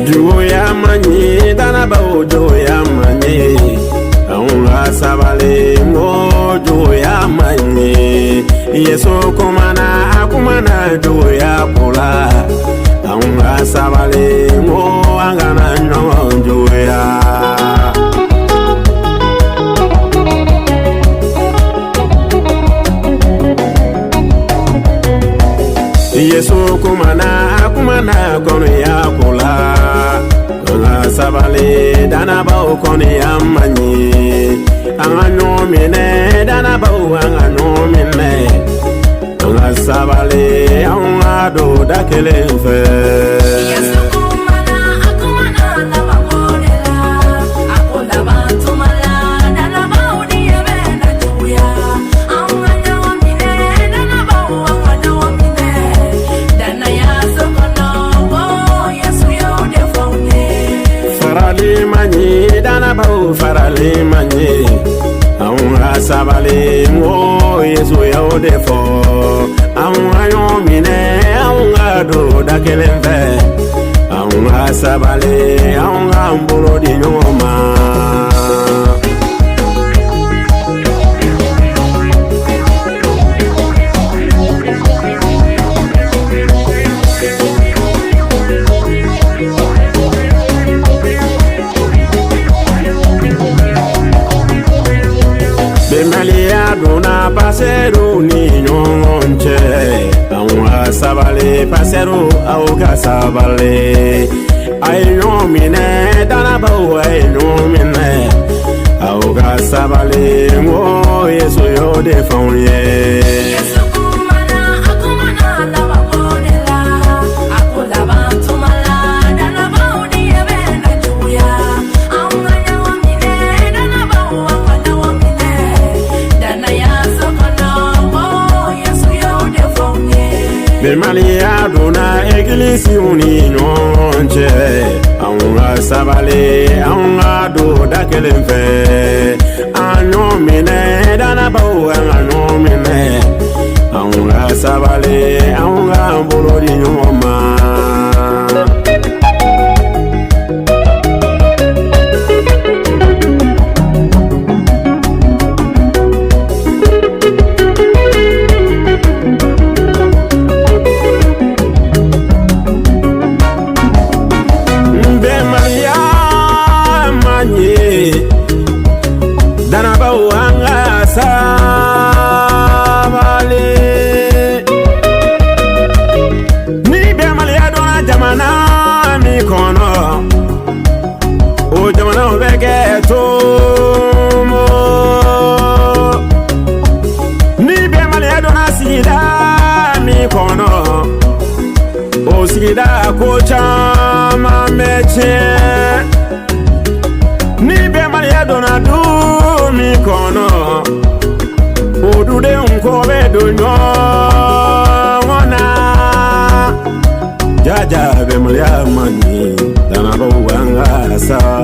Juguya man ɲi, danabaw, juguya man ɲi. Anw ka sabali, n ko juguya man ɲi. Yesu kumana, a kumana juguya ko la. Anw ka sabali, n ko an kana ɲɔgɔn juguya. Yesu kumana, a kumana kɔnɔya ko la. An ka sabali, danabaw, kɔnɔya man ɲi. An ka ɲɔgɔn minɛ, danabaw, an ka ɲɔgɔn minɛ. An ka sabali, an ka don da kelen fɛ. Yesu kumana, a kumana labanko de la. A ko laban tuma la, danabaw diɲɛ bɛ na juguya. An ka ɲɔgɔn minɛ, danabaw, an ka ɲɔgɔn minɛ. Danaya so kɔnɔ, ko Yesu y'o de fɔ anw ye. Farali man ɲi, danabaw, farali man ɲi. Anw ka sabali, n ko Yesu y'o de fɔ. Anw ka ɲɔgɔn minɛ, anw ka don da kelen fɛ. Anw ka sabali, anw k'an bolo di ɲɔgɔn ma. Bɛnbaliya donna pasɛriw ni ɲɔgɔn cɛ. Anw ka sabali, pasɛriw, aw ka sabali. A ye ɲɔgɔn minɛ, danabaw, a ye ɲɔgɔn minɛ. Aw ka sabali, n ko Yesu y'o de fɔ anw ye. Yesu kumana, a kumana labanko de la. A ko laban tuma la, danabaw diɲɛ bɛ na juguya. An ka ɲɔgɔn minɛ, danabaw, an ka ɲɔgɔn minɛ. Danaya so kɔnɔ, ko Yesu y'o de fɔ anw ye. Bɛnbaliya donna egilisiw ni ɲɔgɔn cɛ. Anw ka sabali, anw ka don da kelen fɛ. An ɲɔgɔn minɛ, danabaw, an ka ɲɔgɔn minɛ. Anw ka sabali, anw k'an bolo di ɲɔgɔn ma. Bɛnbaliya man ɲi, danabaw, an ka sabali. Ni bɛnbaliya donna jamana min kɔnɔ, o jamanaw bɛ kɛ tomo. Ni bɛnbaliya donna sigida min kɔnɔ, o sigida ko caman bɛ tiɲɛ. Ni bɛnbaliya donna du min kɔnɔ, o dudenw kɔ bɛ don ɲɔgɔn na. Jaja, bɛnbaliya man ɲi, danabaw, an ka sabali.